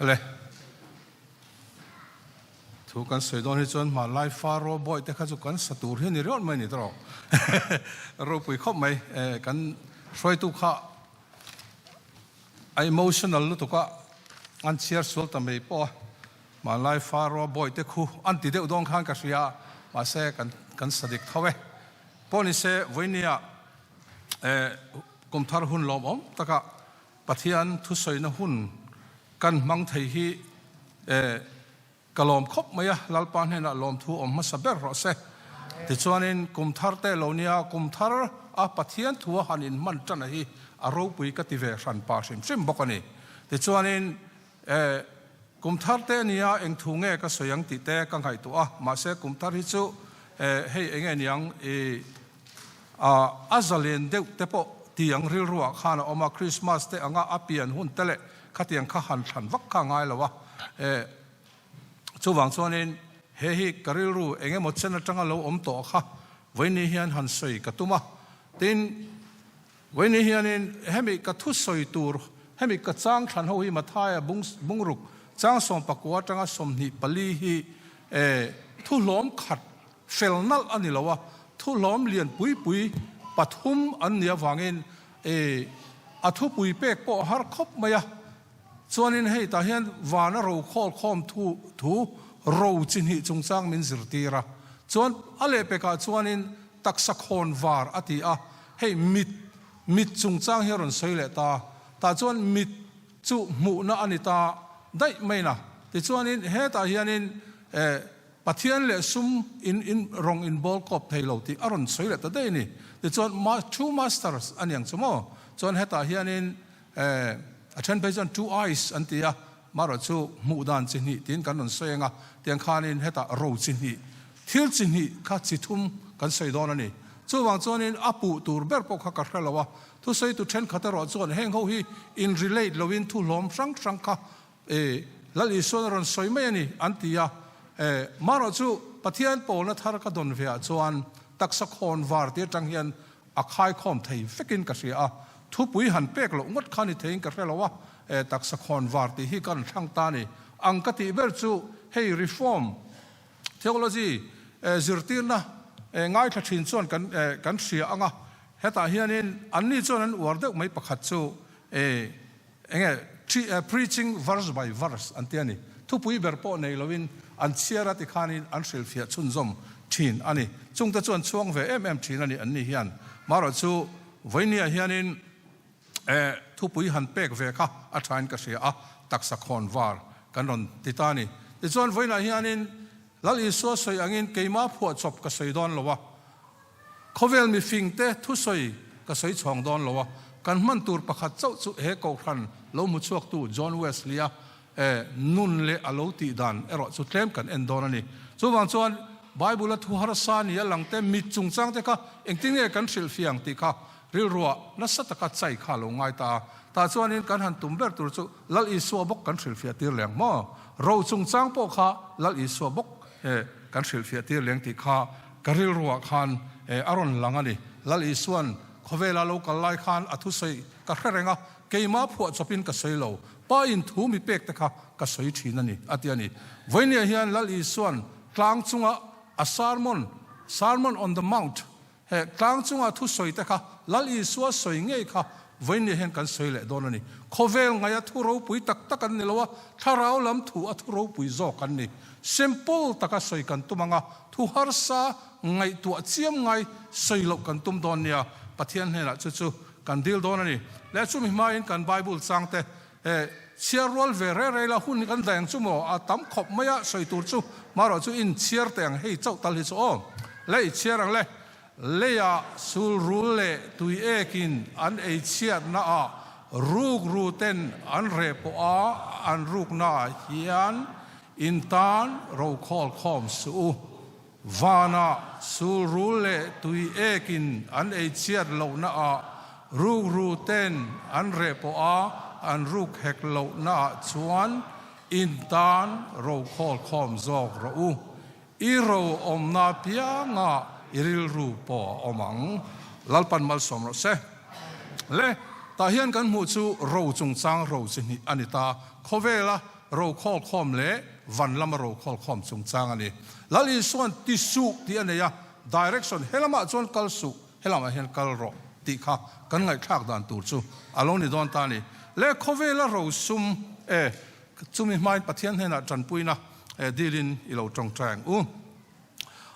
Le. Thu kan sawi dawn hi chuan hmanlai Faro bawi te kha chu kan sa tur hi a ni riawn mai a ni tawh. Ropui khawp mai kan hruaitu kha a emotional lutuk a, an chhiar sual ta mai pawh a, hmanlai Faro bawi te khu an ti deuh dawn khan ka hria a, mahse kan kan sa dik tho e. Pawh ni se vawinia kum thar hun lawmawm taka Pathian thusawina hun kan hmang thei hi ka lawm khawp mai a, Lalpa hnenah lawmthu awm hmasa ber rawh se. Tichuanin kum thar te lo nia, kum thar a Pathian thu a han inhman tan a hi a ropui ka ti ve hran pa hrim hrim bawk a ni. Tichuanin kum thar te nia eng thu nge ka sawi ang tih te ka ngaihtuah a, mahse kum thar hi chu hei enge niang i A zalen deuh te pawh tiang rilruah khan a awm a, Christmas te anga a pian hun te leh khatiang kha han thlan vak kha a ngai lo a. Chuvang chuanin he hi ka rilru eng emaw chen atanga lo awm tawh kha vawiini hian han sawi ka tum a. Tin, vawiini hianin hemi ka thusawi tur, hemi ka chang thlan ho hi Mathaia bungruk chang 14 atanga 24 hi thuhlawm khat Fel nalh a ni lo a, thuhlawm lian pui pui pathum an nih avangin e a thupui pek pawh a har khawp mai a. Chuanin hei tah hian vana ro khawl khawm thu thu ro chi hnih chungchang min zirtir a. Chuan a lehpekah chuanin taksa khawn var a ti a, hei mit mit chungchang hi a rawn sawi leh ta. Tah chuan mit chu hmuhna a ni ta daih mai na. Tichuanin hetah hianin e Pathian leh sum in in rawng in bawl kawp thei lo tih a rawn sawi leh ta daih a ni. Tichuan ma two masters a niang chu maw? Chuan hetah hianin eh a then phei chuan two eyes an ti a, marawh chu hmuh dan chi hnih tiin kan rawn sawi ang a, tiang khanin hetah ro chi hnih, thil chi hnih kha chi thum kan sawi dawn a ni. Chuvang chuanin a puh tur ber pawh kha ka hre lo a, thusawitu thenkhat erawh chuan heng ho hi in relate loin thu hlawm hrang hrang kha E, Lal Isuan a rawn sawi mai a ni, an ti a. E, marawh chu Pathian pawlna thar ka dawn ve ah chuan taksa khawn var ti atang hian a khaikhawm thei vekin ka hria a. Thupui han pek loh ngawt kha ni theiin ka hre lo a. E, taksa khawn var tih hi ka rawn thlang ta a ni. Ang ka tih ber chu hei Reform Theology zirtirna ngaithla thin chuan kan kan hria ang a. Hetah hianin anni chuan an uar deuh mai pakhat chu e, Enge preaching verse by verse an ti a ni. Thupui ber pawh nei loin an chhiar a tikhanin an hrilhfiah chhunzawm thin a ni. Chungte chu an chhuang ve em em thin a ni an ni hian. Marawh chu vawinia hianin thupui han pek ve kha a thain ka hria a, taksa khawn var kan rawn ti ta a ni. Tichuan vawiinah hianin Lal Isua sawi angin keimah phuahchawp ka sawi dawn lo a, Khawvel mifingte thusawi ka sawi chhawng dawn lo a, kan hman tur pakhat chauh chu he Kohhran lo hmu chhuaktu John Wesley-a nun leh a lo tih dan erawh chu tlem kan en dawn a ni. Chuvang chuan Bible-a thu harsa ni a langte mit chungchang te kha engtin nge kan hrilhfiang tih kha rilruah nasa taka chai kha a lo ngai ta a. Tah chuanin kan han tum ber tur chu Lal Isua bawk kan hrilhfiah tir leng maw? Ro chungchang pawh kha Lal Isua bawk kan hrilhfiah tir leng tih kha Ka rilruah khan a rawn lang a ni. Lal Isua'n khawvela lo kal lai khan a thusawi ka hre reng a, keimah phuah chawpin ka sawi lo. Pa in thu mi pek te kha ka sawi thin a ni, a ti a ni. Vawinia hian Lal Isua'n tlang chunga a sermon, Sermon on the Mount, he tlang chunga thusawi te kha Lal Isua sawi ngei kha vawinia hian kan sawi leh dawn a ni. Khawvel ngaia thu ropui tak tak an ni lo a, thlarau lam thu a thu ropui zawk an ni. Simple taka sawi kan tum ang a, Thu harsa ngaihtuah chiam ngai sawi loh kan tum dawn nia, Pathian hnenah chu chu kan dil dawn a ni. Leh chumi hmain kan Bible changte chhiar rual ve rei rei la, hun hi kan daih ang chu maw, a tam khawp mai a sawi tur chu, marawh chu in chhiar teh ang hei chauh tal hi chu aw. Le i chhiar ang le, leiah sul rul leh tui ekin an ei chhiatna ah ruk ru ten an reh pawh a an rukna ah hian In tan rokhawl khawm suh u. Vanah sulrul leh tui ekin an ei chhiat lohna ah rukru ten an reh pawh a an ruk hek lohna ah chuan in tan rokhawl khawm zawk rawh u. I ro awmna piangah i rilru pawh a awm ang. Lalpan malsawm rawh se. Le, tah hian kan hmuh chu ro chungchang ro chi hnih a ni ta. Khawvela. ro khawlkhawm leh van lama ro khawlkhawm chungchang a ni. Lal Isua'n ti suh tih a nei a, direction helamah chuan kal suh, helamah hian kal rawh tih kha kan ngaihthlak dan tur chu a lo ni dawn ta a ni. Le khawvela ro sum e, chumi hmain Pathian hnenah tanpuina e dilin i lo tawngtai ang u.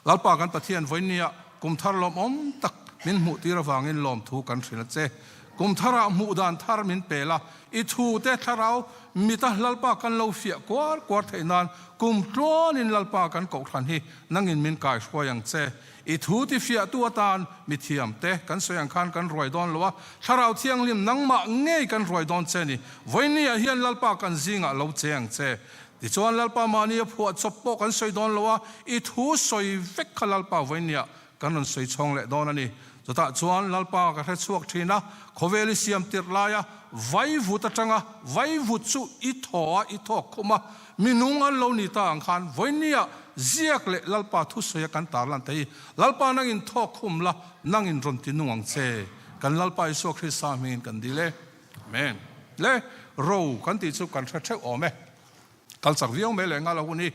Lalpa kan Pathian vawinia kum thar lawmawm tak min hmuh tir avangin lawmthu kan hrilh a che. Kum tharah hmuh dan thar min pel a, i thu te thlarau mita Lalpa kan lo fiah kuar kuar theih nan kum tluanin Lalpa kan kohhran hi nangin min kaihruai ang che. I thu ti fiahtu atan mithiam te kan sawi ang khan kan ruai dawn lo a, Thlarau Thianghlim nangmah ngei kan ruai dawn che ni. Vawinia hian Lalpa kan zingah lo che ang che. Tichuan Lalpa mahni a phuah chawp pawh kan sawi dawn lo a, i thu sawi vek kha Lalpa vawinia kan rawn sawi chhawng leh dawn a ni. Chutah chuan Lalpa ka hre chhuak thin a, khawvel i siam tirh laia vaivut atanga vaivut chu i thaw a, i thawk khum a, mi nung an lo ni ta ang khan vawinia ziak leh Lalpa thusawia kan tarlan te hi Lalpa nangin thawk khum la, nangin rawn ti nung ang che. Kan Lalpa Isua Krista hmingin kan dil e. Amen. Le ro kan tih chu kan hre theuh awm e. Kal chak viau mai leh nghal a hun hi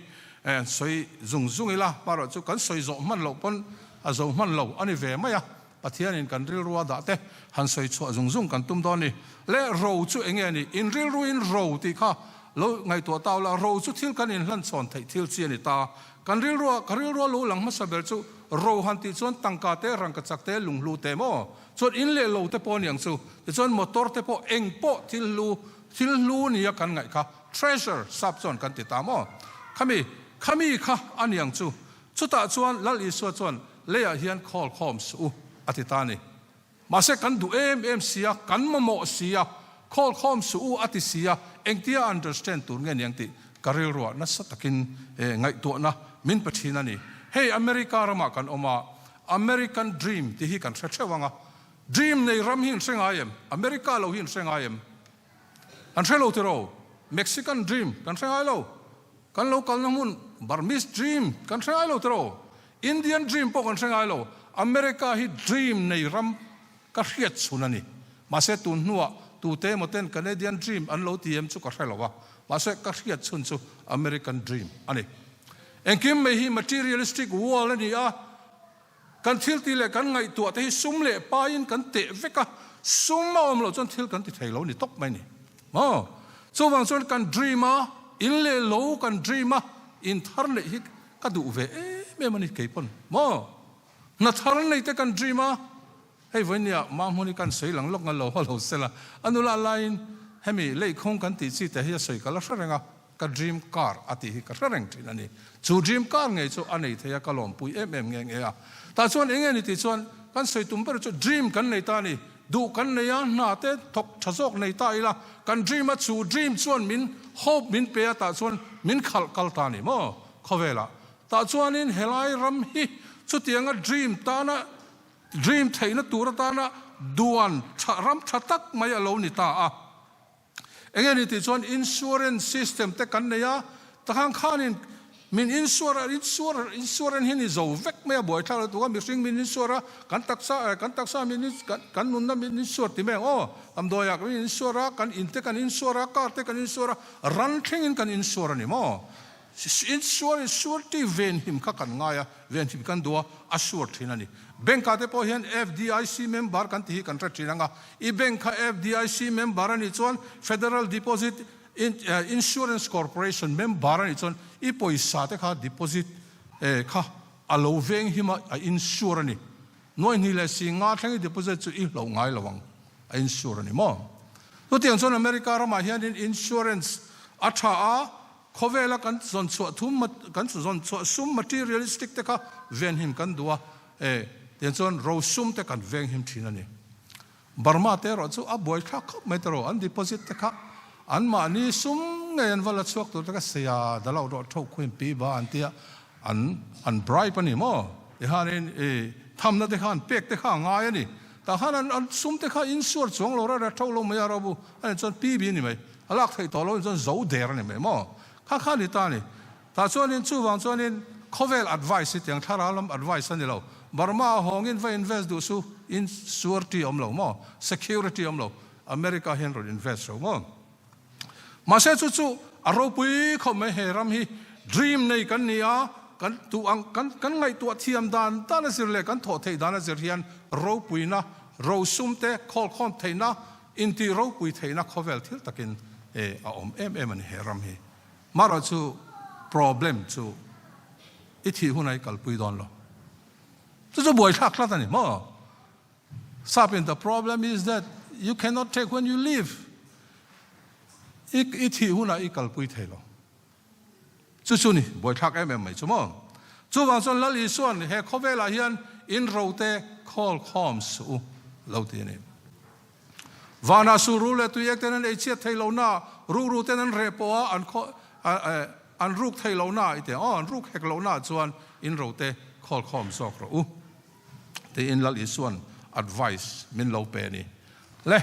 sawi zung zung ila, hmarawh chu kan sawi zawh hman loh pawn a zo hman lo a ni ve mai a, Pathianin kan rilrua dah te han sawi chhuah zung zung kan tum dawn ni. Le ro chu eng nge ni? In rilruin ro tih kha lo ngaihtuah ta ula, ro chu thil kan inhlanchhawn theih thil chi a ni ta. Kan rilrua, ka rilrua lo lang hmasa ber chu ro han tih chuan tangka te, rangkachak te, lunghlu te maw? Chuan in leh lo te pawh a ni ang chu. Tichuan motor te pawh eng pawh thil hlu, thil hlu nia kan ngaih kha treasure sap chuan kan ti ta maw? Khami, khami kha a ni ang chu. Chutah chuan Lal Isua chuan leiah hian khawl khawm suh u a ti ta a ni. Mahse kan duh em em si a, kan mamawh si a, khawl khawm suh u a ti si a, engtia understand tur nge niang tih ka rilruah nasa takin ngaihtuahna min pe thin a ni. Hei America ramah kan awm a, American Dream tih hi kan hre theuh ang a, Dream nei ram hi in hre ngai em? America lo hi in hre ngai em? An hre lo tiraw? Mexican Dream kan hre ngai lo. Kan lo kalna hmun Burmese Dream kan hre ngai lo tiraw? Indian Dream pawh kan hre ngai lo. America hi Dream nei ram ka hriat chhun a ni. Mahse tun hnuah tute emaw ten Canadian Dream an lo ti em chu ka hre lo a. Mahse ka hriat chhun chu American Dream a ni. Engkim mai hi materialistic world a ni a. Kan thil tih leh kan ngaihtuah te hi sum leh paiin kan teh vek a, sum a awm loh chuan thil kan ti thei lo ni tawp mai ni maw? Chuvang chuan kan dream a, in leh lo kan dream a, in thar neih hi ka duh ve em em a ni kei pawn maw? Hna thar nei te kan dream a, hei vawinia Mahmuni kan sawi lang lawk ngal lo haw lo sela, a nula laiin hemi leihkhawng kan tih chi te hi a sawi ka la hre reng a. Ka dream car a tih hi ka hre reng thin a ni. Chu dream car ngei chu a nei thei a, ka lawmpui em em nghe nghe a. Tah chuan eng nge ni tih chuan kan sawi tum ber chu dream kan nei ta a ni. Duh kan nei a, hna te thawk tha zawk nei ta ila, kan dream a, chu dream chuan min hope min pe a, tah chuan min khalh kal ta a ni maw khawvelah. Tah chuanin helai ram hi chutianga dream tana dream theihna tur atana duan tha ram tha tak mai a lo ni ta a. Enge ni tih chuan insurance system te kan nei a, takhan khanin min insure a, insure insurance hi ni zo vek mai a, buaithlak lutuk a, mihring min insure a, kan taksa kan taksa min kan nunna min insure ti mai ang aw, damdawiah kan insure a, kan in te kan insure a, car te kan insure a, ran thlengin kan insure a ni maw? Insurance surety venhim kha kan ngai a, venhim kan duh a, a sure thin a ni. Bank ah te pawh hian FDIC member kan tih hi kan hre thin ang a, i bank kha FDIC member a nih chuan Federal Deposit Insurance Corporation member a nih chuan i pawisa te kha deposit kha a lo venghim a, a insure a ni. Nuai hnih leh si nga thleng i deposit chu i hloh ngai lo ang, a insure a ni maw? Chutiang chuan America ramah hianin insurance a tha a, Khawvela kan zawn chhuah thum kan zawn chhuah sum materialistic te kha venhim kan duh a, e tiang chuan ro sum te kan venghim thin a ni. Burma te erawh chu a buaithlak khawp mai tawh an deposit te kha an mahni sum ngei an va la chhuak tur te kha seia dalo rawh tho khuin pi ba an tia an an bribe a ni maw? Tihanin e thamna te kha an pek te kha a ngai a ni. Tah khan an an sum te kha insure chuang lo rara tho lo mai a ro bu a nih chuan PB a ni mai. A lak theih tawh lo chuan zo der a ni mai maw? Kha kha ni ta a ni. Tah chuanin chuvang chuanin khawvel advice hi tiang thlarau lam advice a ni lo. Burma a hawngin va invest duh su, insurety a awm lo maw? Security a awm lo. America hian rawn invest ro maw? Mahse chu chu. A ropui khawp mai he ram hi dream nei kan ni a, kan duh ang kan kan ngaihtuah thiam dan dan a zir leh kan thawh theih dan a zir hian ropuina, rosum te khawlkhawm theihna, intih ropui theihna khawvel thil takin e a awm em em a ni he ram hi. Marawh chu problem chu i thih hunah i kalpui dawn lo. Chu chu buaithlak tlat a ni maw? Sapin the problem is that you cannot take when you leave. I i thih hunah i kalpui thei lo. Chu chu ni buaithlak em em mai chu maw? Chuvang chuan Lal Isuan he khawvelah hian in rote khawl khawm suh u lo ti a ni. Vanah suh ru leh tuiek ten an ei chhiat thei lo na, rukru ten an reh pawh a an khaw an ruk thei lo na i ti ang aw, an ruk hek lo na chuan in rote khawl khawm zawk rawh u. Tiin Lal Isuan advice min lo pe a ni. Le,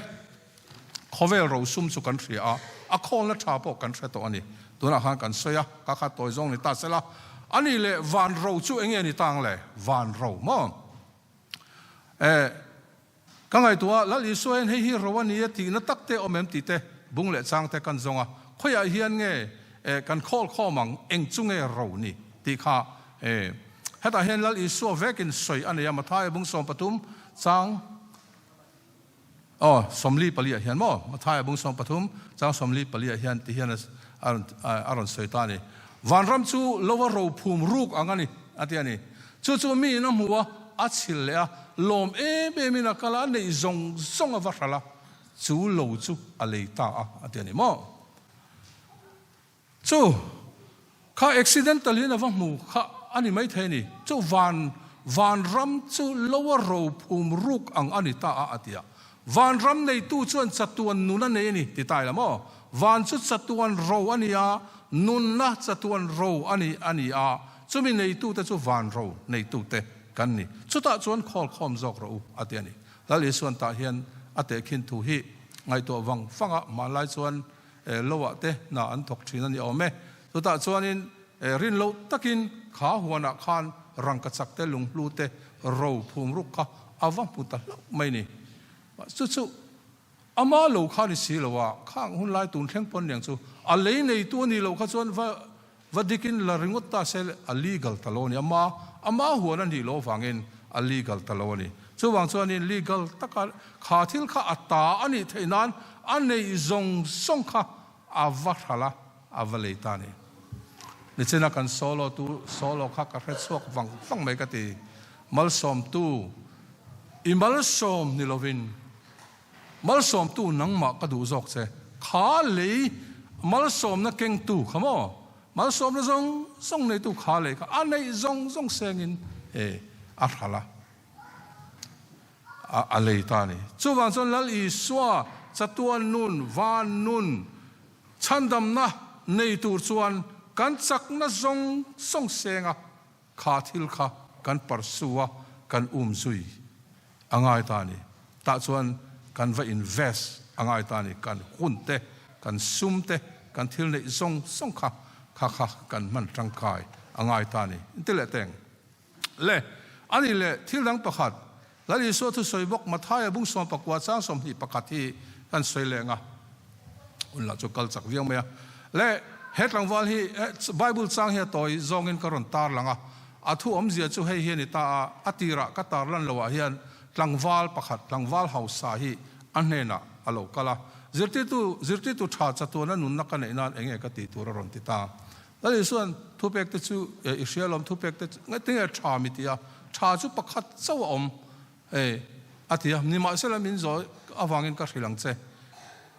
khawvel rosum chu kan hria a, a khawlna tha pawh kan hre tawh a ni. Tunah khan kan sawi a, ka kha tawi zawng ni ta sela, a nih leh van ro chu enge ni tang le? Van ro maw? Eh, Ka ngaihtuah a, Lal Isua hian hei hi ro a ni e tihna tak te awm em tih te bung leh chang te kan zawng a, khawiah hian nge eh kan khawl khawm ang, eng chu nge ro ni tih kha eh hetah hian Lal Isua vekin sawi a nei a, Mathaia bung 13 chang aw 44 ah hian maw, Mathaia bung 13 chang 44 ah hian ti hian a rawn a rawn sawi ta a ni. Vanram chu lo a ro phum ruk ang a ni a ti a ni. Chu chu miin a hmu a, a chhil leh a, lawm em emin a kal a, a neih zawng zawng a va hral a, chu lo chu a lei ta a, a ti a ni maw? Chu kha accidental in a va hmu kha a ni maithei a ni. Chu van vanram chu lo a ro phum ruk ang a ni ta a, a ti a. Vanram neitu chuan chatuan nun a nei a ni ti ta ila maw? Van chu chatuan ro a ni a, nunna chatuan ro a ni a ni a, chumi neitute chu van ro neitute kan ni. Chutah chuan khawl khawm zawk rawh u a ti a ni. Lal Isuan tah hian a tehkhin thu hi ngaihtuah vang vang a, hmanlai chuan loah te hna an thawk thin a ni awm e. Chutah chuanin rin loh takin kha huanah khan rangkachak te lunghlu te ro phum ruk kha a va hmu ta hlauh mai ni. Chu chu ama lo kha ni si lo a, khang hun lai tun thleng pawn niang chu a lei neitu a nih loh kha chuan va va dikin la ringawt ta se a legal ta lo a ni. Ama ama huan a nih loh avangin a legal ta lo a ni. Chuvang chuanin legal taka kha thil kha a ta a nih theih nan a neih zawng zawng kha a va hral a, a va lei ta a ni. Nichina kan solo tu solo kha ka hre chhuak vang vang mai ka ti. Malsawmtu, i malsawm ni lovin malsawmtu nangmah ka duh zawk che. Kha lei malsawmna kengtu kha maw? Malsawmna zawng zawng neitu kha lei kha a neih zawng zawng sengin e a hral a, a lei ta a ni. Chuvang chuan Lal Isua chatuan nun, van nun, chhandamna nei tur chuan kan chakna zawng zawng senga Kha thil kha kan pursue a, kan um zui a ngai ta a ni. Tah chuan kan va invest a ngai ta a ni. Kan hun te, kan sum te, kan thil neih zawng zawng kha kha kha kan hman tangkai a ngai ta a ni. Inti leh teng. Le, a nih leh thil dang pakhat, Lal Isua thusawi bawk Mathaia bung 19 chang 21 hi kan sawi leng a, hun lah chu kal chak viau mai a. Le, he tlangval hi Bible chang hi a tawi zawngin ka rawn tar lang a, a thu awmzia chu hei hi a ni ta a, a tirah ka tar lan loah hian tlangval pakhat, tlangval hausa hi a hnenah a lo kal a, zirtirtu, zirtirtu tha chatuana nunna ka neih nan enge ka tih tur a rawn ti ta. Lal Isuan thupek te chu i hria lawm, thupek te chu ngatinge tha mi ti a, tha chu pakhat chauh a awm e a ti a, nimahsela min zawh avangin ka hrilh ang che,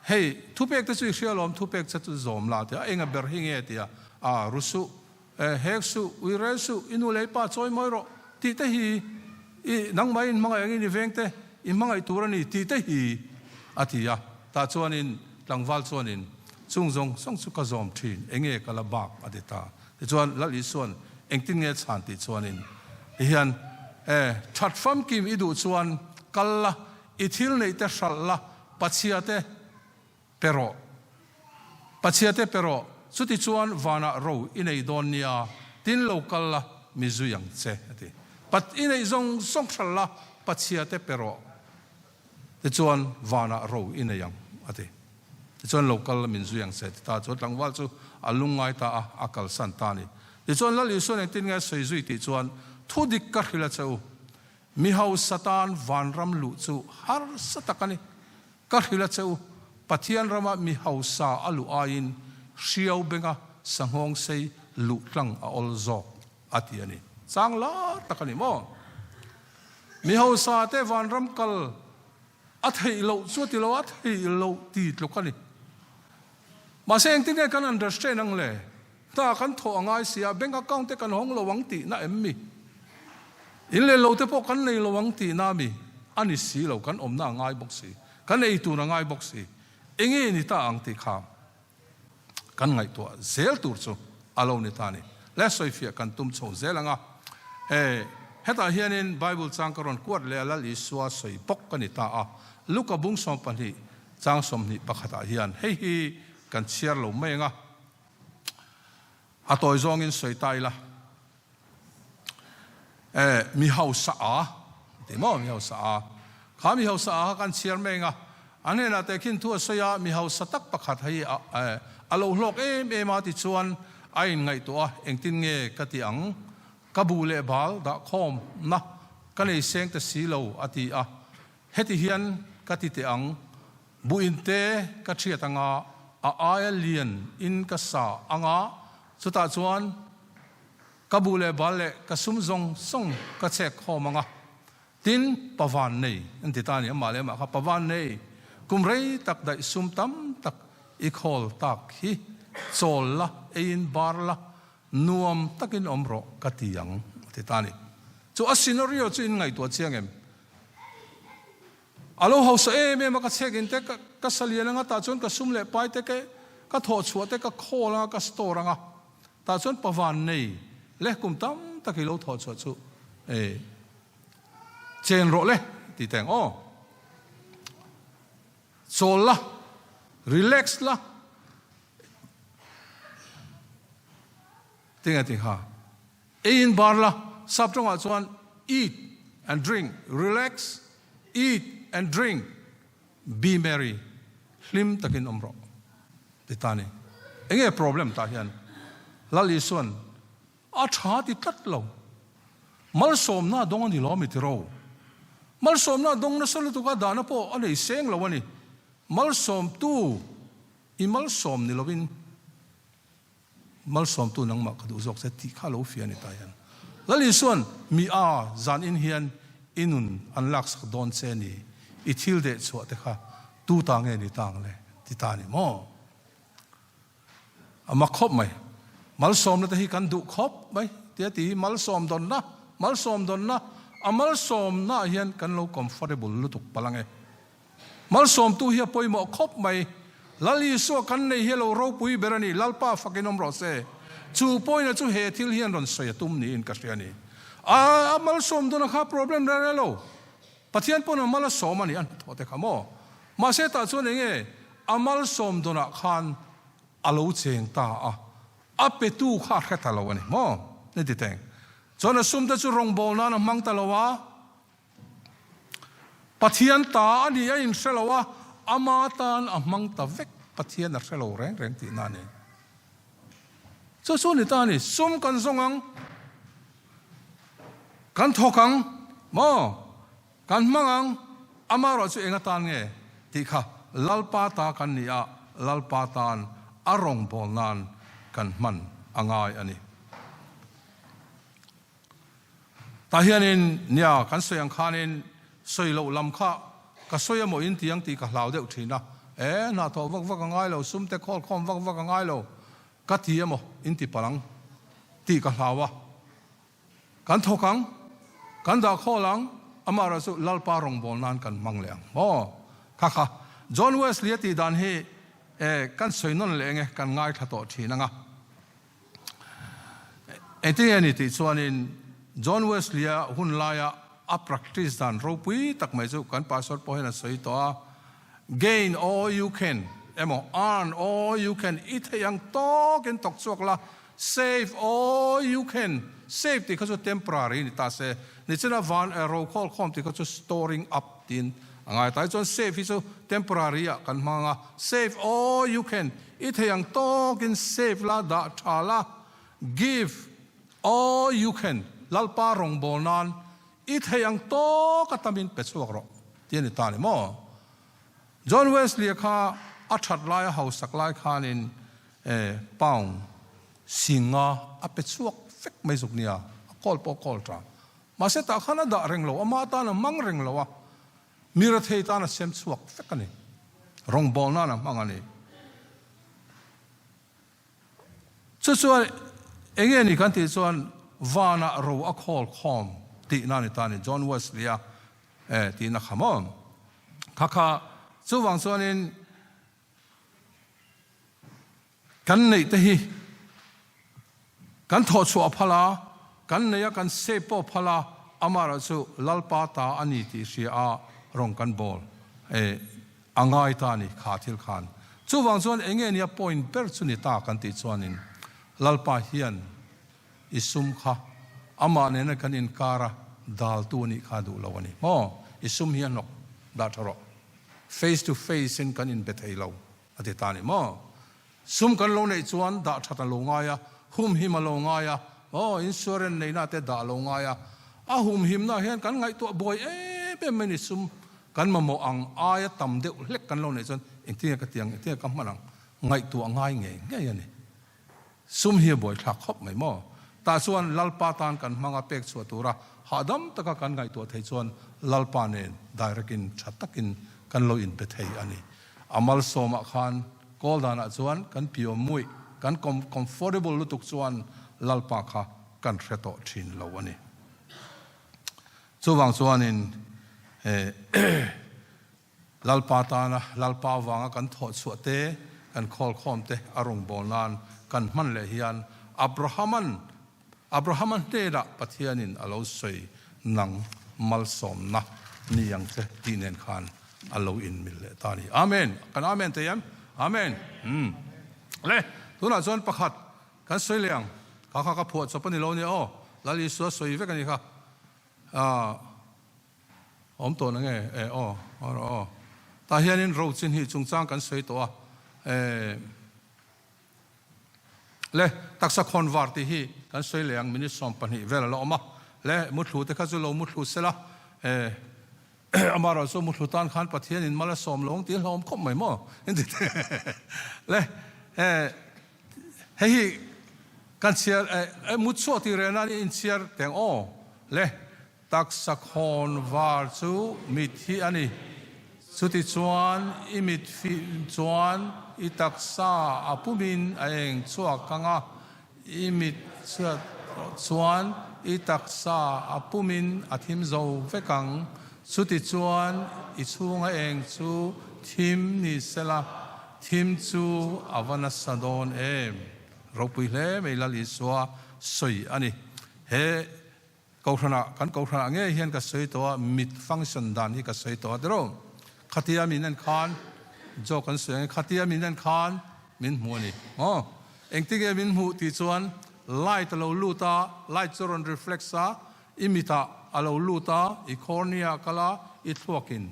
hei thupek te chu i hria lawm, thupek che chu zawm la a ti a, enga ber hi nge a ti a, a ru suh, e hek suh, ui rel suh, i nu leh i pa chawi mawi rawh tih te hi i nangmah in hmangaih angin i veng te i hmangaih tur a ni tih te hi a ti a, tah chuanin tlangval chuanin Chung zawng zawng chu ka zawm thin, enge ka la bak a ti ta. Tichuan Lal Isua'n engtin nge chhan tih chuanin ti hian, E, that famkim i duh chuan kal la, i thil neih te hralh la, Pachhia te pe rawh. Pachhia te pe rawh, chutichuan vanah ro i nei dawn nia, tin lo kal la, mi zui ang che, a ti. Pat i neih zawng zawng hralh la, Pachhia te pe rawh. Tichuan vanah ro i nei ang, a ti. Tichuan lo kal la min zui ang che ti ta chuan tlangval chu a lungngai ta a, a kalsan ta a ni. Tichuan Lal Isuan engtin nge a sawi zui tih chuan, Thu dik ka hrilh a che u, mi hausa tan vanram luh chu harsa tak a ni. Ka hrilh a che u, Pathian rama mi hausa a luh aiin hriau benga sanghawng sei luh tlang a awl zawk a ti a ni. Chang lar tak a ni maw? Mi hausa te vanram kal A theih loh chu a ti lo, a theih loh ti tluk a ni. Mahse engtin nge kan understand ang le? Hna kan thawh a ngai si a, bank account te kan hawng lo ang tihna em mi? In leh lo te pawh kan nei lo ang tihna mi? A ni si lo, kan awmna a ngai bawk si, kan ei tur a ngai bawk si. Enge ni ta ang tih kha kan ngaihtuah zel tur chu a lo ni ta a ni. Le sawifiah kan tum chho zel ang a. E, hetah hianin Bible chang ka rawn kuat leh a, Lal Isua sawi bawk ka ni ta a. Luka bung 12 chang 21 ah hian hei hi kan chhiar lo mai ang a. A tawi zawngin sawi ta ila. Eh, mi hausa a ti maw, mi hausa a. Kha mi hausa a kha kan chhiar mai eng a, an hnenah teh khin thu a sawi a, mi hausa tak pakhat hei a eh a lo hlawk em em a tichuan a inngaihtuah a, engtin nge ka ti ang, ka bu leh bal dah khawm na ka nei seng ta si lo a ti a, heti hian ka ti teh ang, buin te ka thiat anga a aia lian in ka sa anga chutah chuan Ka bu leh bal leh ka sum zawng zawng ka chek khawm ang a, tin, pavan nei an ti ta a ni, amah leh amah kha pavan nei, kum rei tak daih sum tam tak i khawl tak hi chawl la, eiin bar la, nuam takin awm rawh ka ti ang a ti ta a ni. Chu a scenario chu in ngaihtuah chiang em? A lo hausa em em a, ka chek in te ka salian anga tah chuan ka sum leh pai te ka thawh chhuah te ka khawl anga ka store anga, Tah chuan pavan nei leh kum tam tak i lo thawh chhuah chu e chen rawh le ti teng aw. Chawl la, relax la tinge ti kha ei in bar la, sap tawngah chuan eat and drink, relax, eat and drink, be merry, hlim takin awm rawh. Ti ta ni. Enge problem tah hian Lal Isuan a tha ti tlat lo. Malsawmna a dawng a ni lo mi tiro. Malsawmna a dawng nasa lutuk a dahna pawh a nei seng lo a ni. Malsawmtu i malsawm ni lovin Malsawmtu nangmah ka duh zawk che tih kha lo fiah a ni ta hian. Lal Isuan mi a zan in hian i nun an laksak dawn che ni, i thil deh chhuah te kha tu ta nge ni ta ang le ti ta ni maw? A mak khawp mai. Malsawmna te hi kan duh khawp mai tia ti hi malsawm dawnna, malsawm dawnna, a malsawmna ah hian kan lo comfortable lutuk palh ang e. Malsawmtu hi a pawimawh khawp mai. Lal Isua kan nei hi a lo ropui ber a ni, Lalpa fakin awm rawh se. Chu pawina chu he thil hian rawn sawi a tum niin ka hria a ni. A, a malsawm dawn a kha problem reng reng lo. Pathian pawn a mal a sawm a ni, a hnathawh te kha maw? Mahse tah chuan eng nge a malsawm dawnah khan a lo cheng ta a, a petu kha a hre ta lo a ni maw? Ni ti teng. Chuan a sumte chu rawngbâwl nan a hmang ta lo a. Pathian ta a ni a inhre lo a, ama tan a hmang ta vek, Pathian a hre lo reng reng tihna a ni. Chu chu ni ta a ni, sum kan zawng ang, kan thawk ang, maw? Kan hmang ang, ama erawh chu eng atan nge tih kha Lalpa ta kan ni a, Lalpa tan a rawngbâwl nan kan hman a ngai a ni. Tah hianin, nia, kan sawi ang khanin sawi loh lam kha ka sawi emaw in ti ang tih ka hlau deuh thin a, e, hna thawh vak vak a ngai lo, sum te khawl khawm vak vak a ngai lo, ka ti emaw in ti palh ang tih ka hlau a. Kan thawk ang, kan dah khawl ang, amaherawh chu Lalpa rawngbâwl nan kan hmang leh ang maw? Kha kha, John Wesley a tih dan hi, e, kan sawi nawn leh eng e, kan ngaithla tawh thin ang a. Engtin nge ni tih chuanin John Wesley-a hun laia a practice dan ropui tak mai chu kan pastor pawh hian a sawi tawh a, Gain all you can emaw earn all you can i theih ang tawkin tawk chhuak la, save all you can, save tih kha chu temporary ni ta se, nichina van ro khawl khawm tih kha chu storing up tiin. A ngai tai chuan save hi chu temporary ah kan hmang a, save all you can, i thei ang tawkin save la, dah tha la, give all you can, Lalpa rawngbâwl nan i thei ang tawk a tamin pe chhuak rawh tih a ni ta ni maw? John Wesley-a kha a that lai a hausak lai khanin pound singa a pe chhuak vek mai zuk nia, a kawl pawh a kawl ta. Mahse tah khan a dah reng lo, ama tan a hmang reng lo a, mi rethei tan a sem chhuak vek a ni. Rawngbâwl nan a hmang a ni. Chu chuan eng nge ni kan tih chuan vanah ro a khawl khawm tihna a ni ta a ni, John Wesley-a tihna kha maw? Kha kha chuvang chuanin Kan neih te hi kan thawh chhuah a phal a, kan neih a kan save pawh a phal a, amaherawh chu Lalpa ta a ni tih hria a rawng kan bawl e a ngai ta a ni kha thil khan. Chuvang chuan eng nge nia point ber chu ni ta kan tih chuanin Lalpa hian i sum kha amah nena kan inkar a daltu a nih kha duh lo a ni maw? I sum hi a hnawk dah tha rawh. Face to face in kan inbe thei lo. A ti ta ni maw? Sum kan lo neih chuan dah that a lo ngai a, humhim a lo ngai a, aw insurance neihna te dah a lo ngai a. A humhimna hian kan ngaihtuah buai em em mai ni, sum kan mamawh ang aia tam deuh hlek kan lo neih chuan engtinge ka ti ang, engtinge ka hman ang, ngaihtuah ngai ngei ngei a ni. Sum hi a buaithlak khawp mai maw? Tah chuan Lalpa tan kan hmanga pek chhuah tura hahdam taka kan ngaihtuah theih chuan Lalpa nen direct in tha takin kan lo inpe thei a ni. A malsawmah khan kawl danah chuan kan piawm muih, kan comfortable lutuk chuan Lalpa kha kan hre tawh thin lo a ni. Chuvang chuanin Lalpa tana Lalpa avanga kan thawh chhuah te, kan khawlkhawm te a rawngbâwl nan kan hman leh hian Abrahama'n Abrahama hnenah Pathianin a lo sawi nang malsawmna ni ang che tih nen khan a lo inmil leh ta a ni. Amen! Kan Amen thei em? Amen! Umm. Le, tunah chuan pakhat kan sawi leh ang. Kha kha ka phuah chawp a ni lo nia aw. Lal Isua sawi vek a ni kha. Aah. Awm tawh na nge? E aw, aw rawh aw. Tah hianin ro chin hi chungchang kan sawi tawh a, e le taksa khawn var tih hi kan sawi leh ang minute 12 vel a la awm a, le muthlu te kha chu lo muthlu sela, e amaherawh chu muthlu tan khan Pathianin mal a sawm lo ang tih a hlauhawm khawp mai maw? Le e hei hi kan chhiar e mutchhuah tih reh nan i inchhiar teng aw le. Taksa khawn var chu mit hi a ni. Chutichuan i mit fim chuan i taksa a pumin a eng chhuak ang a, i mit chhiat erawh chuan i taksa a pumin a thim zo vek ang. Chutichuan i chhunga eng chu thim ni sela, thim chu a va nasa dawn em? Ropui hle mai Lal Isua sawi a ni. He Kohhranah, kan kohhranah ngei hian ka sawi tawh a, mit function dan hi ka sawi tawh a tiraw? Khatia min en khan, joke an sawi ang e, khatia min en khan min hmu a ni maw? Engtinge min hmuh tih chuan light a lo lut a, light chu a rawn reflex a, i mitah a lo lut a, i cornea a kal a, i thluakin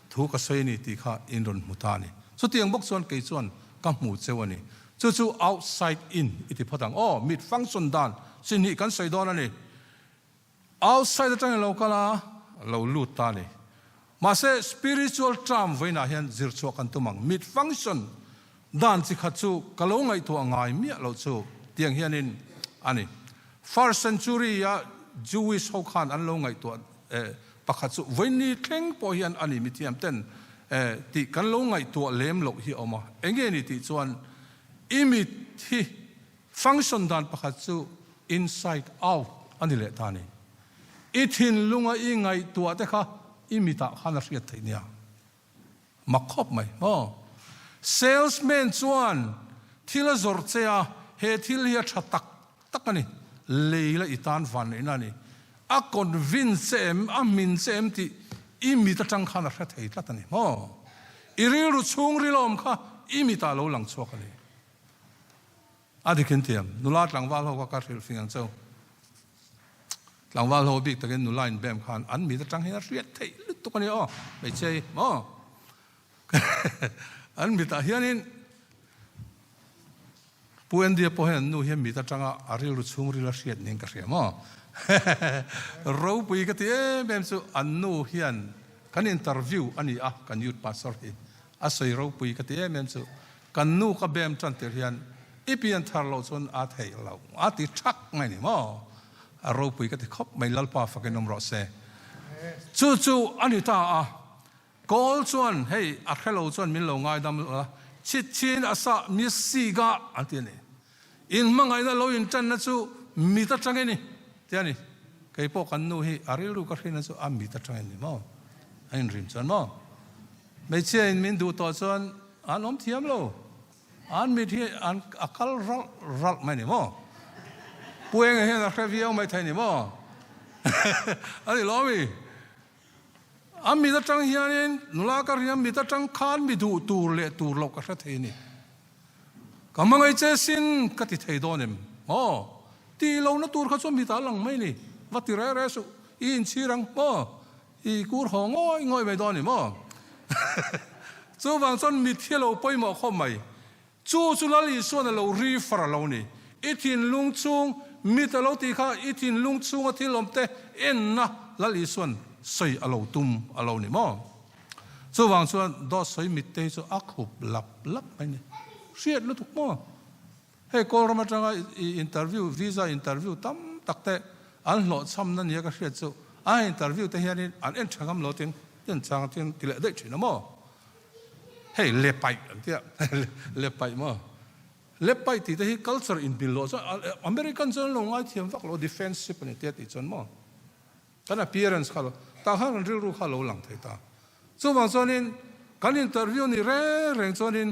thu ka sawi a ni tih kha in rawn hmu ta a ni. Chutiang bawk chuan kei chuan ka hmu cheu a ni. Chu chu outside in i ti phawt ang. Aw, mit function dan chi hnih kan sawi dawn a ni. Outside atangin lo kal a, lo lut ta a ni. Mahse, spiritual term vawiinah hian zir chhuah kan tum ang. Mit function dan chi khat chu ka lo ngaihtuah ngai miah loh chu tiang hianin a ni. First century a Jewish ho khan an lo ngaihtuah pakhat chu vawiinni thleng pawh hian a ni mithiam ten tih kan lo ngaihtuah lem loh hi a awm a. Enge ni tih chuan i mit hi function dan pakhat chu inside out a ni leh ta a ni. I thinlunga i ngaihtuah te kha i mitah khan a hriat theih nia. Mak khawp mai maw? Salesman chuan thil a zawrh che a, he thil hi a tha tak tak a ni, lei la i tan van neihna a ni. A convince che em, a hmin che em tih i mit atang khan a hre thei tlat a ni maw? I rilru chhungril awm kha i mitah lo lang chhuak a ni. A dik in tiam, nula tlangval ho kha ka hrilh fing ang cheu. Tlangval ho bik takin nula inbem khan an mit atang hian a hriat theih lutuk. lutuk a nia aw, hmeichhia hi maw? An mitah hianin Pu Andy-a pawh hian an nu hian mit atanga a rilru chhungril a hriat niin ka hria maw? Ropui ka ti em em chu an nu hian kan interview a ni a, kan youth pastor hi a sawi ropui ka ti em em chu kan nu ka bem tan tir hian i pian thar loh chuan a theih loh a ti thak mai ni maw? A ropui ka ti khawp mai Lalpa fakin awm rawh se. Chu chu a ni ta a. Kawl chuan, Hei, a hre lo chuan min lo ngaidam la, chhit chhin a sah mi si ga, an ti a ni. In hmangaihna lo inṭanna chu mit aṭangin ni, ti a ni. Kei pawh kan nu hi a rilru ka hrinna chu a mit aṭangin ni maw? A inrim chuan maw? Hmeichhia in min duh tawh chuan an awm thiam lo. An mit hi an a kal ralh ralh mai ni maw? Pu Enga hian a hre viau mai thei ni maw? A ni lo mi? A mit atang hianin nula ka riam mit atang khan mi duh tur leh tur loh ka hre thei ni. Ka hmangaih che sin ka ti thei dawn em? Aw, tih lohna tur kha chu mitah a lang mai ni. Va ti reh reh suh, i inchhir ang maw? I kur haw ngawi ngawi mai dawn ni maw? Chuvang chuan mit hi a lo pawimawh khawp mai. Chu chu Lal Isuan a lo ri far a lo ni. I thinlung chhung mit a lo tih kha i thinlung chhunga thil awmte enna Lal Isuan sawi a lo tum a lo ni maw? Chuvang chuan dawt sawi mitte hi chu a khup lap lap mai ni. Hriat lutuk maw? Hei Kawlram atanga i interview, visa interview tam tak te an hlawhchhamna nia ka hriat chu a interview te hianin an en tha ngam lo tin tin chang tin ti leh daih thin a maw? Hei le paih an tia, le paih maw? Le paih tih te hi culture inbil loh chuan American chuan an lo ngaithiam vak lo, defensive a ni tia tih chuan maw? Kan appearance kha lo, tah khan kan rilru kha lo lang thei ta. Chuvang chuanin kan interview ni reng reng chuanin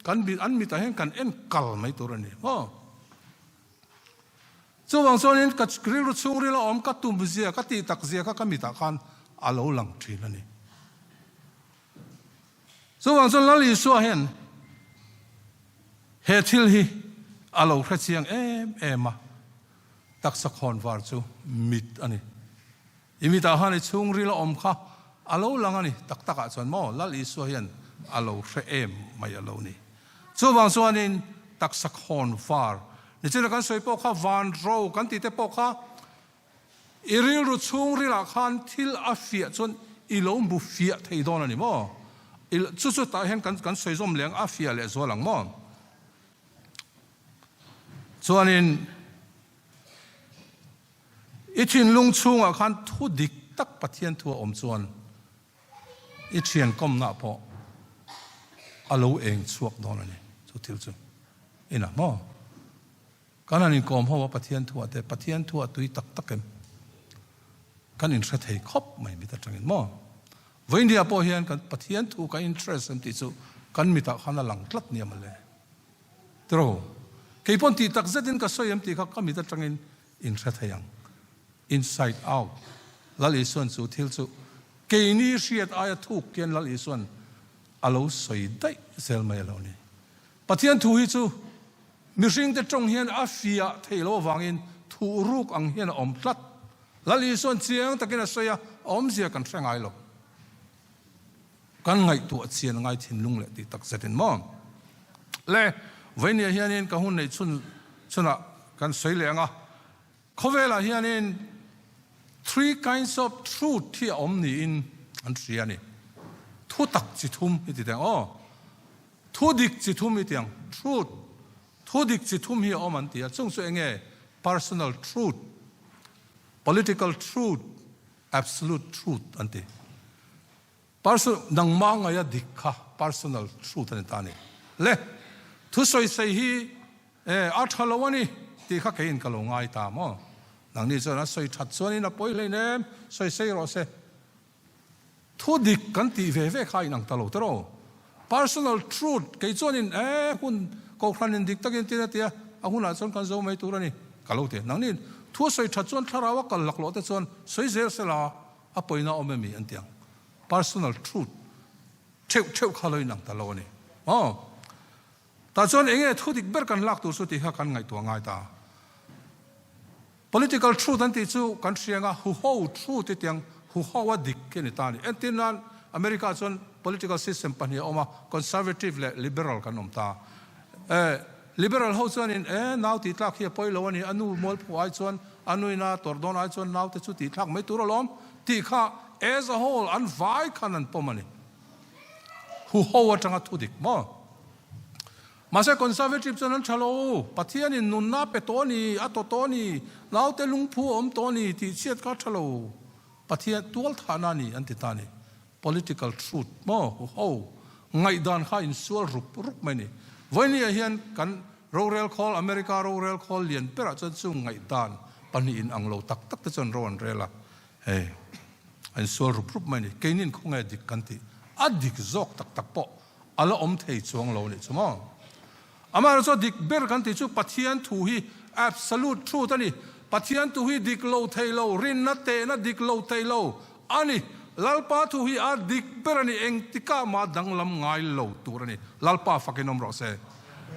kan an mitah hian kan en kal mai tur a ni maw? Chuvang chuanin ka rilru chhungril a awm ka tum zia, ka tih tak zia kha ka mitah khan a lo lang thin a ni. Chuvang chuan Lal Isua hian he thil hi a lo hre chiang em em a, taksa khawnvar chu mit a ni. I mitah khan i chhungril a awm kha a lo lang a ni. Tak takah chuan maw Lal Isua hian a lo hre em mai a lo ni. Chuvang chuanin taksa khawnvar nichina kan sawi pawh kha vanro kan tih te pawh kha I rilru chhungrilah khan thil a fiah chuan i lo hmu fiah thei dawn a ni maw? I chu chu tah hian kan kan sawi zawm leh ang, a fiah leh zual ang maw? Chuanin i thinlung chhungah khan thu dik tak Pathian thu a awm chuan i thian kawmna pawh a lo eng chhuak dawn a ni chu thil chu. Inah maw? Kan han inkawm ho a Pathian thuah te, Pathian thuah tui tak tak em? Kan inhre thei khawp mai mit atangin maw? Vawiindia pawh hian kan Pathian thu kan interest em tih chu kan mitah khan a lang tlat nia mawle. Tiraw? Kei pawn tih tak zetin ka sawi em tih kha ka mit atangin inhre thei ang. Inside out. Lal Isuan chu thil chu keini hriat aia thuk hian Lal Isuan a lo sawi daih zel mai a lo ni. Pathian thu hi chu Mihringte tawng hian a fiah theih loh avangin thuh ruk ang hian a awm tlat. Lal Isuan chiang takin a sawi a, a awmzia kan hre ngai lo. Kan ngaihtuah chian a ngai thinlung leh tih tak zetin maw? Le, vawinia hianin ka hun neih chhun chhunah kan sawi leh ang a, khawvelah hianin three kinds of truth hi a awm niin an hria a ni. Thu tak chi thum hi ti teh ang aw. Thu dik chi thum i tiang, truth, thu dik chi thum hi a awm an ti a, chung chu eng nge? Personal truth, political truth, absolute truth an ti. Person, nangmah ngaia dik kha personal truth a ni ta a ni. Le, thusawisei hi e, a tha lo a ni tih kha keiin ka lo ngai ta maw? Nangni chuan a sawi that chuanin a pawi hleinem, sawisei rawh se. Thu dik kan tih ve ve kha a inang ta lo tiraw? Personal truth kei chuanin e hun Kohhranin dik takin tin a ti a, a hunah chuan kan zo mai tur a ni ka lo ti. Nangni thu a sawi that chuan thlarau a kal laklawh te chuan sawi zel sela a pawina awm emi an ti ang. Personal truth theuh theuh kha lo inang ta lo a ni. Aw. Tah chuan enge thu dik ber kan lak tur chu tih kha kan ngaihtuah ngai ta. Political truth an tih chu kan hriang a, huho truth i tiang. Huho a dik khi a ni ta a ni. Entir nan America ah chuan political system pahnih a awm a, conservative leh liberal kan awm ta. Eh, liberal ho chuanin eh nau tih tlak hi a pawi lo a ni, a nu mualphu ai chuan a nuina tawrh dawn ai chuan naute chu tih thlak mai tur alawm tih kha as a whole an vai khan an pawm a ni. Huho atanga thu dik maw? Mahse Conservative chuan an tha lo, Pathianin nunna pe tawh a ni, a tawh tawh a ni, naute lungphu a awm tawh a ni tih chhiat kha a tha lo, Pathian tualthahna a ni an ti ta a ni. Political truth maw huho ngaihdan kha insual rup rup mai a ni. Vawinia hian kan rorel khawl, America rorel khawl lian berah chuan chung ngaihdan pahnihin ang lo tak tak te chuan ro an rel a, hei a insual rup rup mai a ni. Keinin khawnge dik kan tih a dik zawk tak tak pawh A la awm thei chuang lo nih chu maw? Amaherawhchu dik ber kan tih chu Pathian thu hi absolute truth a ni. Pathian thu hi dik lo thei lo, rinna tehna dik lo thei lo a ni. Lalpa thu hi a dik ber a ni, engtikah mah danglam ngai lo tur a ni. Lalpa fakin awm rawh se.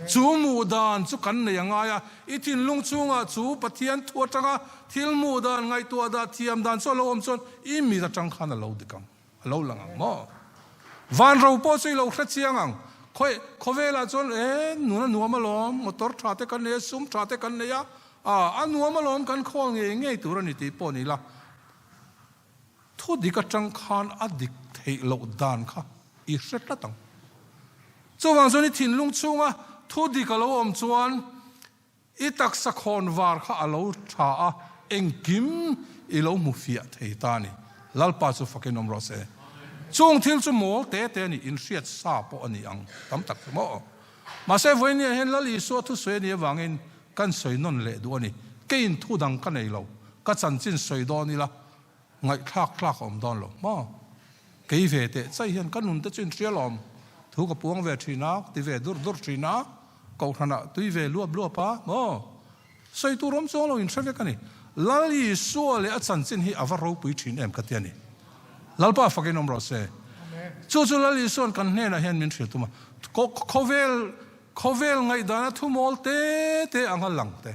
Chu hmuh dan chu kan nei a ngai a, i thinlung chhungah chu Pathian thu atanga thil hmuh dan, ngaihtuah dah thiam dan chu a lo awm chuan i mit atang khan a lo dik ang. A lo lang ang maw? Van ro pawh chu i lo hre chiang ang. Khawi, khawvelah chuan e, nun a nuam alawm, motor tha te kan nei a, sum tha te kan nei a, a, a nuam alawm kan khawl ngei ngei tur a ni tih pawh ni la. Thu dik atang khan a dik theih loh dan kha i hre tlat ang. Chuvang chuan i thinlung chhunga thu dik a lo awm chuan I taksa khawn var kha a lo tha a, engkim i lo hmu fiah thei ta a ni. Lalpa chu fakin awm rawh se. Chung thil chu mawl te te a ni, inhriat sa pawh a ni ang tam tak chu maw. Mahse vawinia hian Lal Isua thusawi a nih avangin kan sawi nawn leh duh a ni. Keiin thu dang ka nei lo, ka chanchin sawi dawn ila Ngaihthlak tlak a awm dawn lo maw? Kei ve teh chai hian ka nun te chu inhria lawm. Thu ka puang ve thin a, ka ti ve dur dur thin a, kohhranah tui ve luap luap a maw? Sawi tur awm chuang lo inhre vek a ni. Lal Isua leh a chanchin hi a va ropui thin em ka ti a ni. Lalpa fakin awm rawh se. Chu chu Lal Isua'n kan hnenah hian min hrilh tum a, khawvel khawvel ngaihdana thumawl te te anga lang te.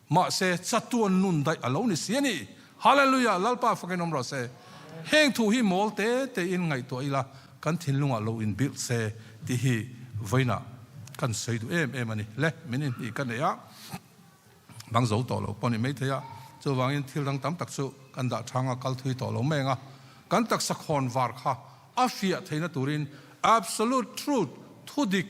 Mahse, chatuan nun daih a lo ni si a ni. Hallelujah! Lalpa fakin awm rawh se. Heng thu hi mawl te tein ngaihtuah ila, kan thinlungah lo inbilh se tih hi vawiinah kan sawi duh em em a ni. Le, min inhnih ka nei a, bang zo tawh lo pawh a ni maithei a, chuvangin thil dang tam tak chu kan dah thanga kal thui tawh lo mai ang a. Kan taksa khawn var kha a fiah theihna turin absolute truth, thudik,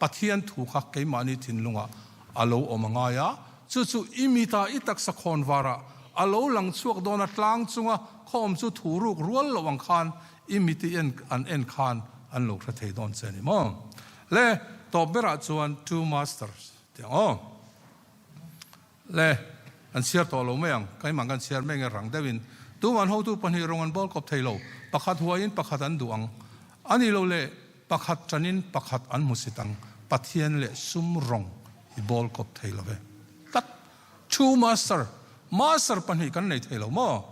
Pathian thu kha keimahni thinlungah a lo awm a ngai a, chu chu i mita i taksa khawn varah a lo lang chhuak dawn a, tlang chunga khaw awm chu thu ruk rual loh ang khan i mit i en an en khan an lo hre thei dawn che a ni maw? Le, tawp berah chuan Two Masters tih ang aw. Le, an chhiar tawh lo mai ang, keimah kan chhiar mai nge rang deuhin. Tuman hotu pahnih rawng an bawl kawp thei lo, pakhat huaiin pakhat an duh ang. A ni lo le, pakhat tanin pakhat an hmu sit ang, Pathian leh sum rawng i bawl kawp thei lo ve. Tlat! Two master, master pahnih kan nei thei lo maw?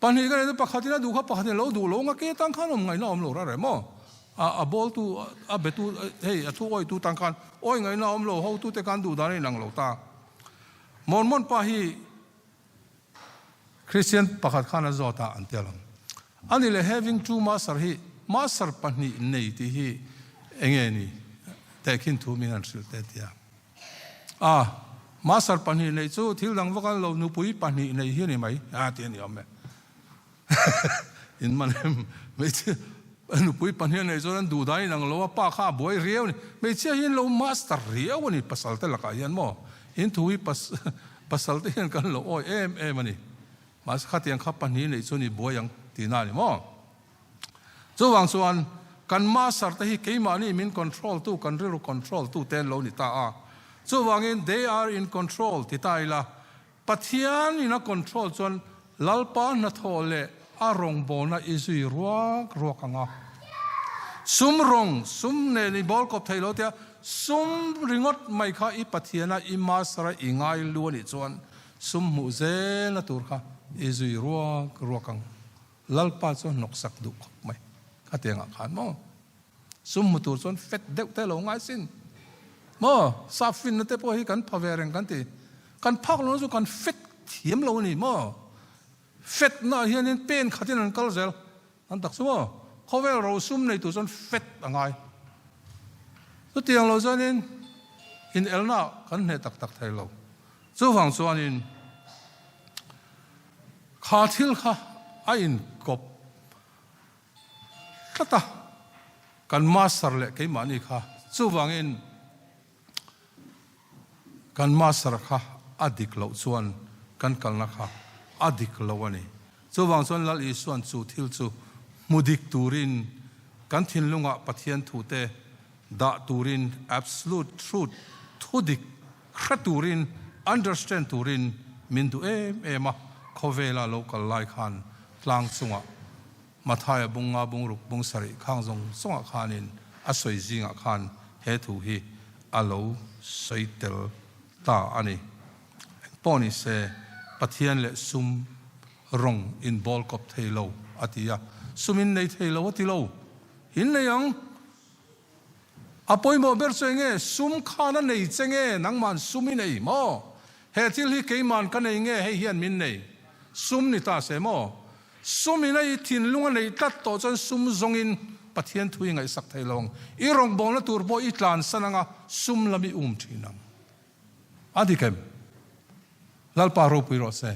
Pahnih ka nei chu pakhatin a duh kha pakhatin a lo duh lo nga ke tan khan awm ngaihna awm lo rah reh maw? A a bawltu a betu hei a thu awitu tan khan awi ngaihna awm lo hotu te khan duh dan a inang lo ta. Mormon pa hi Christian pakhat khan a zawt a an ti alawm. Ani leh having two master hi master pahnih nei tih hi enge ni tehkhin thu min han hrilh te a ti a. A, master pahnih neih chu thil dang vak an lo, nupui pahnih neih hi a ni mai, a ti a ni awm e. In man em, hmeichhia nupui pahnih a neih chuan an duh dan inang lo a, pa kha a buai riau a ni. Hmeichhia hi an lo master riau a ni pasal te lakah hian maw, in thu hi pasal te hian kan lo awi em em a ni. Mahse khatiang kha pahnih neih chu ni buai ang tihna a ni maw. Chuvang chuan kan master te hi keimahni min control tu, kan rilru control tu te an lo ni ta a. Chuvangin they are in control ti ta ila, Pathian in a control chuan Lalpa hnathawh leh a rawngbawlna i zui ruak ruak ang a. Sum rawng, sum nen i bawl kawp thei lo tia sum ringawt mai kha i Pathiana i master a i ngai lu a nih chuan sum hmuh zelna tur kha i zui ruak ruak ang. Lalpa chu hnawksak duh khawp mai. Khatiangah khan maw? Sum hmu tur chuan fet deuh te lo ngai sin. Maw? Sap finna te pawh hi kan pha ve reng kan ti. Kan phak lohna chu kan fet thiam lo a ni maw? Fet naah hianin pen khatin an kal zel. An tak chu maw? Khawvel rosum nei tur chuan fet a ngai. Chutiang lo chuanin inelna kan hneh tak tak thei lo. Chuvang chuanin kha thil kha a inkawp tlat a, kan master leh keimahni kha. Chuvangin Kan master kha a dik loh chuan kan kalna kha a dik lo a ni. Chuvang chuan Lal Isua'n chu thil chu hmu dik turin kan thinlungah Pathian thute dah turin absolute truth thu dik hre turin understand turin min duh em em a, khawvela lo kal lai khan tlang chungah Mathaia bung nga bung ruk bung sarih khang zawng zawngah khanin a sawi zingah khan he thu hi a lo sawi tel ta a ni. Engpawh ni se, Pathian leh sum rawng inbawl kawp thei lo a ti a, sum in nei thei lo a ti lo. In nei ang. A pawimawh ber chu enge? Sum khan a nei che nge? Nangman sum i nei maw? He thil hi keiman ka nei nge hei hian min nei? Sum ni ta se maw? Sum in a i thinlung a neih tlat tawh chuan sum zawngin Pathian thu i ngaihsak thei lo ang. I rawngbawlna tur pawh i tlansan anga sum lam i um thin ang. A dik em? Lalpa ropui rawh se.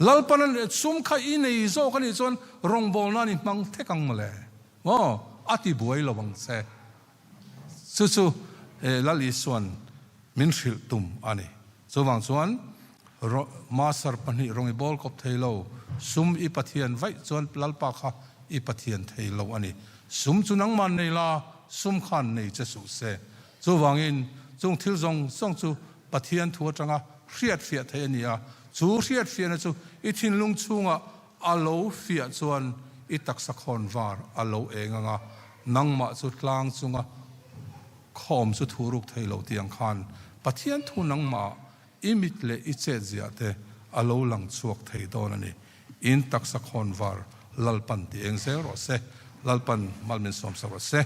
Lalpan a sum kha i nei zawk a nih chuan rawngbawlna ni hmang thek ang mawle. Maw? A ti buai lo ang che. Chu chu Lal Isuan min hrilh tum a ni. Chuvang chuan Master pahnih rawng i bawl kawp thei lo, sum i Pathian vaih chuan Lalpa kha i Pathian thei lo a ni. Sum chu nangman nei la, sum khan nei che suh se. Chuvangin chung thil zawng zawng chu Pathian thu atanga hriatfiah theih a ni a, chu hriatfiahna chu i thinlung chhungah a lo fiah chuan i taksa khawn var a lo eng ang a, nangmah chu tlang chunga khawm chu thu ruk thei lo tih ang khan Pathian thu nangmahah i mit leh i chetziah te a lo lang chhuak thei dawn a ni. In taksa khawn var Lalpan ti eng zel rawh se. Lalpan mal min sawmsak rawh se.